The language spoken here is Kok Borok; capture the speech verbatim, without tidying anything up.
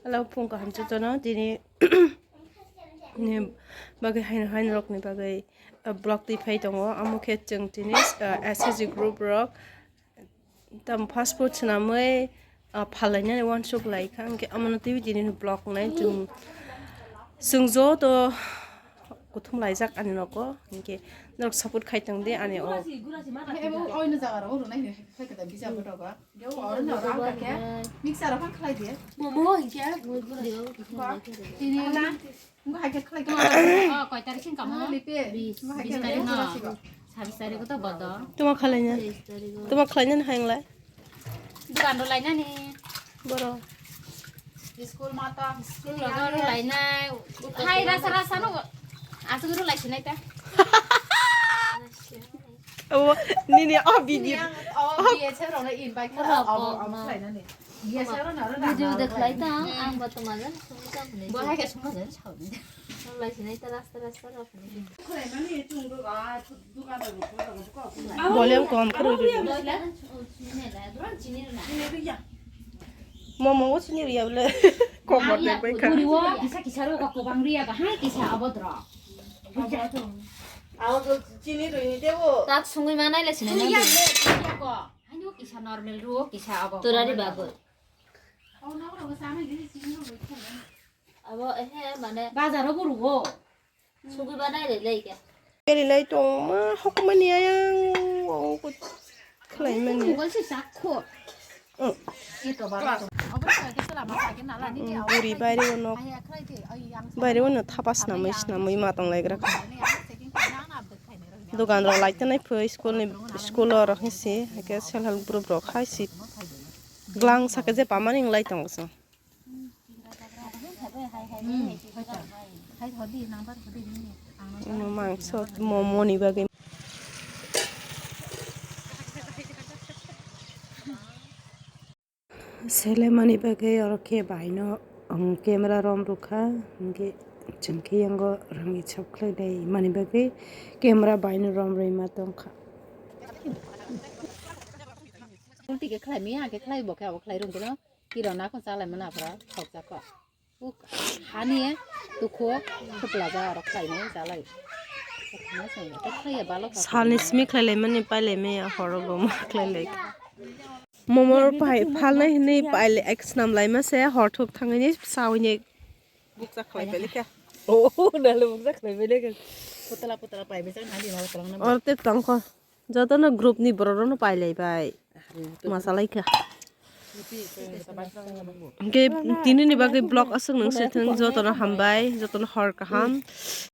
Hello, phung kaham jotono tini ni bagwi haino haino rokni bagwi, uh, vlog twi phai tongo. Amo khe chwng tini, uh, S H G group rok tam fast food swnamwi, uh, phalainani uansuk lai kha. Hwnkhe amono twi tini vlog nai chwng, chwng joto kuthum laijak ani nogo. Hwnkhe norok support khai tong di ani o. Ebo oino jaga rok rwnai ni khai khe da bisa boto ba. Yo oro no rang ka khe mixer rok khlai di. Momo hinkhe. Tini na. Ngo hai khe khlai khe. Oh, koi tarik sing kamu? Lipe. Bis, bis tarik no. Sabis tarik to bodo. Tuma khalaina? Tuma khalaina hai nglai? Dukan ro lainani. Boro. School mata. School logo ro lainai. Hai rasa rasa no. Asuk ro lai sinai ta. Abo nini o video. Yang o B S F rok no invite kha. Abo abo khlai nani. B S F rok no ro. Video de khlai ta, ang ba tuma jan sung ta hwnwi. Bo hai khe sung jan sawi. Lai sinai ta rasta rasta rok. Volume kom koro. Momo o sini riya bole. Kom bor de bai kha. Kisa kisa ro ko bang riya ba hai kisa abodro. Abo to chini rwini tebo. Tak sungwi manai le sinai. Chini ya le, chini ya ko. Haino kisa normal ro, kisa abo. Torari bagwi. Abo ehe mane. Bazaro bo rugo. Sungwi manai le le ke. Keri lai tongma hokmani ayang o khlai mani. Mobile se sakho. Buri baire o nok, baire o no thapa swnamwi swnamwi ma tong lai gra kha. Dogan rok lai tanai phoi school ni, school o rok hinsi hake self help group rok hai si glang saka je pamani wng lai tongo chwng. Mangso momo ni bagwi. Selemani bagwi oro khe baino, um, camera rom rwkha, hwnkhe chwng khe yango rangni sop khlai dai mani bagwi camera baino rom rwima tongkha. Ulti khe khlai maya, hwnkhe khlai bo khe abo khlai rwngkhe no kiro nakho chalai mani aphra khokjakha. Hani tukho thupla ja oro khlainai jalai. Salni simi khlailaimani pailaimaya horo bo ma khlailai. Momor pai phalnai hinwi paile ek snam laima se hor thuk thangwi ni sawini bukcha khlai pailai kha. Oh, nalo bukcha khlai pailai kha. Putla putla pai bejak nani ma tolong na. Orte tongkho. Jotono group ni borok rokno pailai bai. Masalai kha. Hwnkhe tini ni bagwi vlog aswk nung se thung, jotono hambai, jotono hor kaham.